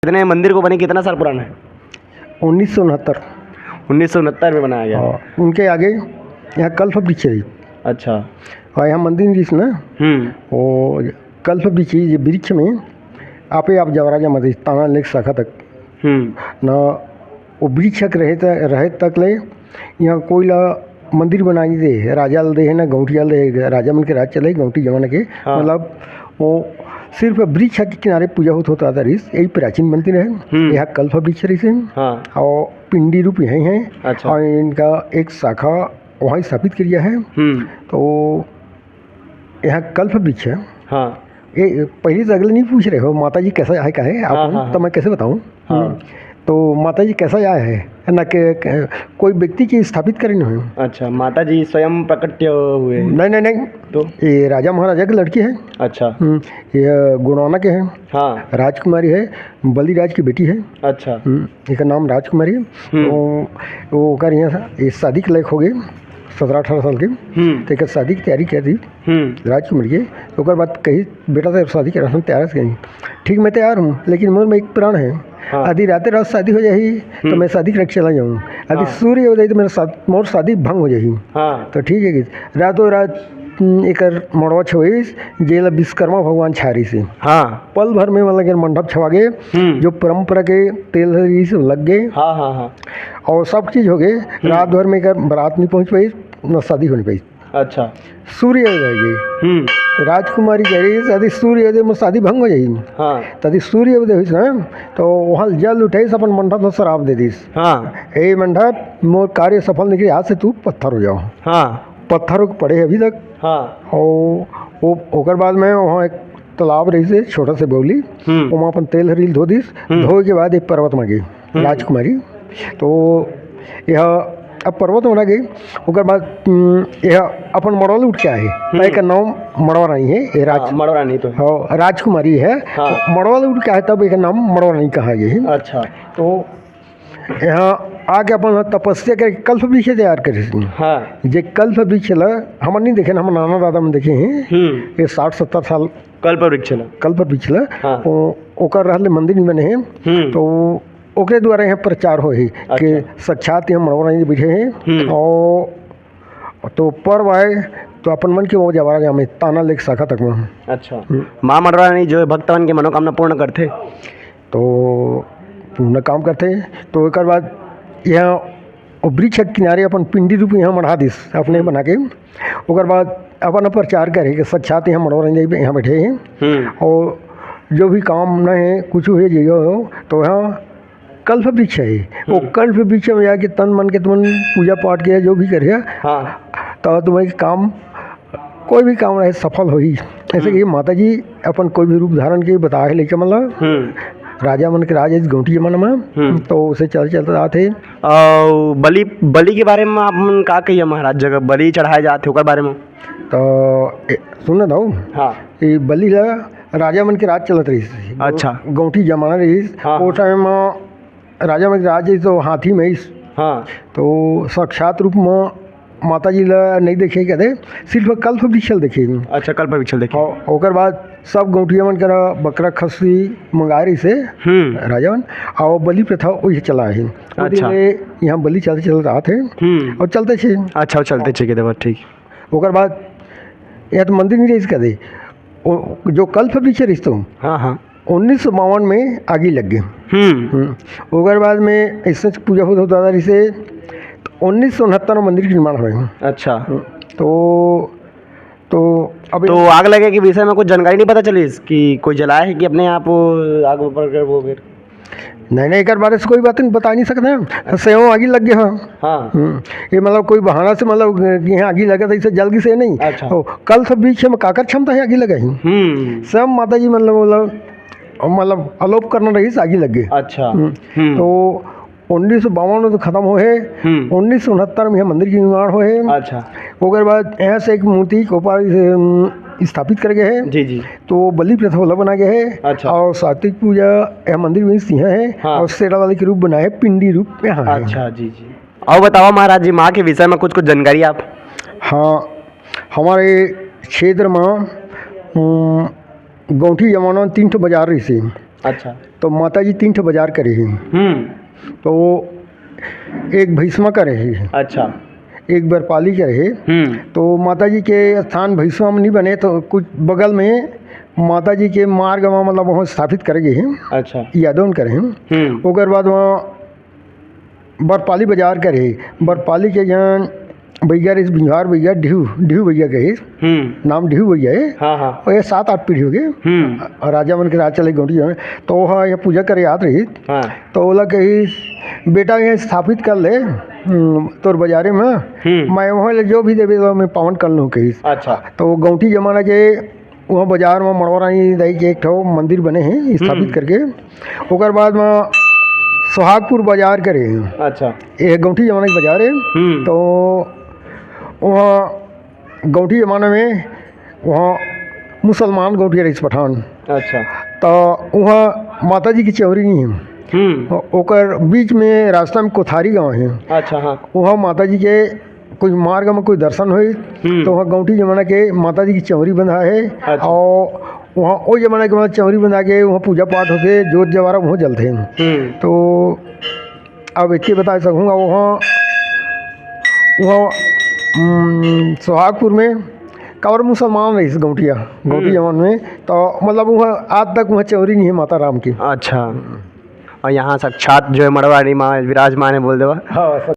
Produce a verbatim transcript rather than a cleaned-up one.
कितने मंदिर को बने, कितना साल पुराना है? उन्नीस सौ उनहत्तर। उन्नीस सौ उनहत्तर में बनाया गया। हाँ, उनके आगे यहाँ कल्प वृक्ष है। अच्छा। और यहाँ मंदिर जिस ना, हम्म। वो कल्प वृक्ष, ये वृक्ष में आपे आप जवरा जमा दे, ताना लेक शाखा तक। हम्म। ना वो वृक्ष के रहे त-, रहे तक ले यहाँ कोई ला मंदिर बनाई दे, राजा ल दे है ना, गौंटिया ल दे, राजा मन के राज चले, गौंटी जमाना के। हाँ। मतलब वो सिर्फ वृक्ष के किनारे पूजा होत होता था रिस, यही प्राचीन मंदिर है। हम्म। यहाँ कल्प वृक्ष रिस है। हाँ। और पिंडी रूप यही है। अच्छा। और इनका एक शाखा वहाँ स्थापित किया है। हम्म। तो यहाँ कल्प वृक्ष है। हाँ। ये पहले तो अगले नहीं पूछ रहे हो, माता जी कैसा है, का है आप, हाँ, हाँ, तो हाँ। मैं कैसे बताऊँ? हाँ। हम्म। तो माता जी कैसा आया है ना, कि, कि कोई व्यक्ति की स्थापित करे नहीं हुए। अच्छा, माता जी स्वयं प्रकट हुए हैं। नहीं, नहीं, नहीं। तो? ये राजा महाराजा की लड़की है। अच्छा। हम्म, ये गुणवाना के है। हाँ। राजकुमारी है, बलिराज की बेटी है। अच्छा। हम्म, एकर नाम राजकुमारी है। हम्म। वो, वो ओकर यहाँ ये शादी के लायक हो गए, सत्रह अठारह साल के। हम्म। तो एकर शादी की तैयारी कर दी। हम्म। राजकुमारी के। तो ओकर बाद कही, "बेटा, तो शादी के हम तैयार से गई।" "ठीक, मैं तैयार हूँ, लेकिन मोर में एक प्राण है। हाँ। आधी रात रात शादी हो जाही, तो हम्म। मैं शादी करके चला जाऊँ। आधी हाँ। सूर्य उदय तो मेरा साथ, मोर शादी भंग हो जाही।" हाँ। तो ठीक है कि रातों रात, हम्म, एकर मड़वा छवइस, जेला विश्वकर्मा भगवान छारिस हे। हाँ। पल भर में मतलब एकर मंडप छवा गे, हम्म। जो परंपरा के तेल रिहिस लग गे। हाँ, हाँ, हाँ। और सब चीज हो गे। हम्म। रात भर में एकर बारात नहीं पहुंच पाइस, न शादी हो नहीं पाइस। अच्छा। सूर्य उदय गे। हम्म। राजकुमारी कह रही, "यदि सूर्य उदय में शादी भंग हो जाही।" हाँ। तदि सूर्य उदय होइस ना, तो वहाँ जल उठाइस, अपन मंडप में श्राप दे दिस। हाँ। "ए मंडप, मोर कार्य सफल नहीं किया, आज से तू पत्थर हो जाओ।" हाँ। पत्थर हो पड़े अभी तक। हाँ। और वो, ओकर बाद में वहाँ एक तालाब रहिस हे, छोटा से बौली, हम्म। ओमा अपन तेल हरील धो दिस, हम्म। धोए के बाद एक पर्वत में गे, हम्म। राजकुमारी। तो यह अब पर्वत में ना गे, ओकर बाद, हम्म, यह अपन मड़वा ले उठ के आए, हम्म। तो एकर नाम मड़वा रानी है, ये राज-, हाँ, मड़वा रानी तो है। हाँ, राजकुमारी है। हाँ। मड़वा ले उठ के आए, तब एकर नाम मड़वा रानी कहा गया है। अच्छा। तो यहाँ आके अपन तपस्या करके कल्प वृक्ष तैयार करे। हाँ। जे कल्प वृक्ष ला हमन नहीं देखे ना, हमर नाना दादा मन देखे हैं। हम्म। ये साठ सत्तर साल कल्प वृक्ष ला। कल्प वृक्ष ला। हाँ। ओ-, ओकर रहले मंदिर नहीं बने हैं। हम्म। तो ओकरे द्वारा यहाँ प्रचार होही कि अच्छा। साक्षात यहाँ मड़वा रानी बैठे हैं। हम्म। और तो पर्व आए तो अपन मन के वो जवारा जामे ताना लेक शाखा तक में। अच्छा। हम्म। माँ मड़वा रानी जो है भक्तवन के मनोकामना पूर्ण करथे। तो पूर्ण काम करथे। तो एकर बाद यहाँ वृक्ष के किनारे अपन पिंडी रूप यहाँ मढ़ा दिस, अपने हम्म। बना के। ओकर बाद अपन प्रचार करे कि साक्षात यहाँ मड़वा रानी यहाँ बैठे हैं। हम्म। और जो भी काम न है, कुछ हुए, जो हो, तो यहाँ कल्प वृक्ष है। वो हम्म। कल्प वृक्ष में जाके तन मन के तुमन पूजा पाठ किया, जो भी करिए, हाँ। तो तुम्हारे काम, कोई भी काम रहे, सफल होही। ऐसे हम्म। कि माता जी अपन कोई भी रूप धारण के बताए लेके, मतलब, हम्म। राजा मन के राज इस गौंटी जमाना में, हम्म। तो उसे चल चलते आते। और बलि, बलि के बारे में आप मन का कहिए महाराज, जगह बलि चढ़ाए जाते ओकर बारे में? तो ए, सुन ना दाऊ, हाँ। ये बलि ला राजा मन के राज चलत रहिस। अच्छा। गौंटी जमाना रहिस। हाँ, ओ हाँ। टाइम में राजा मन के राज रहिस तो हाथी में आइस। हाँ। तो साक्षात रूप में माता जी ला नहीं देखे कदे, सिर्फ कल्प वृक्ष ल देखे। अच्छा, कल्प वृक्ष ल देखे। और ओकर बाद सब गौंटिया मन करा बकरा खस्सी मंगाए रहिस हे हम्म। राजा मन, और बलि प्रथा वही चला है। अच्छा। यहाँ बलि चलते चलते आते हैं हम्म। और चलते छे। अच्छा, वो चलते छे के देवर, ठीक। ओकर बाद यहाँ तो मंदिर नहीं रहिस कदे, ओ, जो कल्प वृक्ष रहिस तो हाँ, हाँ। उन्नीस सौ बावन में आगी लग गई। हम्म। हम्म। ओकर बाद में ऐसे पूजा होत होत दादा जी से उन्नीस सौ उनहत्तर में मंदिर के निर्माण हुए। अच्छा। हम्म। तो, तो अब तो आग लगे के विषय में कुछ जानकारी नहीं पता चलिस कि कोई जलाए है कि अपने आप आग ऊपर कर वो फिर? नहीं, नहीं, एकर बारे से कोई बात नहीं, बता नहीं सकते हैं। सेवा आगी लग गया है। हाँ। हम्म। ये मतलब कोई बहाना से मतलब कि यहाँ आगी लगे तो इसे जल की से नहीं। अच्छा। ओ, कल्प वृक्ष में काकर क्षमता है आगी लगे ही? हम्म। सब माता जी मतलब, मतलब, मतलब अलोप करना रहिस, आगी लग गई। अच्छा। हम्म। हम्म। तो उन्नीस सौ बावन में तो खत्म हो है। हम्म। उन्नीस सौ उनहत्तर में यहाँ मंदिर के निर्माण हो है। अच्छा। ओकर बाद यहाँ से एक मूर्ति को ऊपर, हम्म, स्थापित कर गए हैं। जी, जी। तो वो बलि प्रथा वाला बना गया है। अच्छा। और सात्विक पूजा यहाँ मंदिर में सिंह है हाँ। और शेरा वाले के रूप बनाए है, पिंडी रूप यहाँ है। अच्छा, जी, जी। और बताओ महाराज जी, माँ के विषय में कुछ, कुछ जानकारी आप? हाँ, हमारे क्षेत्र में, हम्म, गौंठी जमाना में तीन ठो बाजार रहिस हे। अच्छा। तो माता जी तीन ठो बाजार करे हे। हम्म। तो एक भैसमा करे हे, अच्छा। एक बरपाली करे हे। हम्म। तो माता जी के स्थान भैसमा में नहीं बने, तो कुछ बगल में माता जी के मार्ग में, मतलब, वहाँ स्थापित करे गए हे। अच्छा। यादव करे हे। हम्म। ओकर बाद वहाँ बरपाली बाजार करे हे। बरपाली के जन भैया रहिस, बिहार भैया, ढिहू, ढिहू भैया कहिस। हम्म। नाम ढिहू भैया हे। हाँ, हाँ। और ये सात आठ पीढ़ी हो गए। हम्म। और राजा मन के राज चले गौंडी में, तो वह ये पूजा करे आत रहिस। हाँ। तो ओला कहिस, "बेटा, ये स्थापित कर ले, हम्म, तोर बाजारे में, हम्म। मैं वहाँ ले जो भी देवे, तो मैं पावन कर लूँ," कहिस। अच्छा। तो वो गौंडी जमाना के वहाँ बाजार में मड़वा रानी दाई के एक ठो मंदिर बने हे स्थापित हम्म। करके। ओकर बाद में सोहागपुर बाजार करे हे। अच्छा। ये गौंडी जमाना के बाजार हे। हम्म। तो वहाँ गौंडी जमाना में वहाँ मुसलमान गौंडी रहिस पठान। अच्छा। तो वहाँ माता जी की चौरी नहीं हे। हम्म। ओ-, ओकर बीच में रास्ता में कोथारी गाँव हे। अच्छा, हाँ। वहाँ माता जी के कुछ मार्ग में कोई दर्शन होई, हम्म। तो वहाँ गौंडी जमाना के माता जी की चौरी बंधा हे। अच्छा। और वहाँ ओ जमाना के, मतलब, चौरी बंधा के वहाँ पूजा पाठ होथे, जोत जवारा वहाँ जलथे। हम्म। तो अब एक ही बता सकूँगा, वहाँ, वहाँ, हम्म, सोहागपुर में काबर मुसलमान रहिस गौंडिया, गौंडी हम्म। जमाना में, तो, मतलब, वहाँ आज तक वहाँ चौरी नहीं हे माता राम की। अच्छा। और यहाँ साक्षात जो है मड़वा रानी माँ विराजमान है, बोल देवा। हाँ,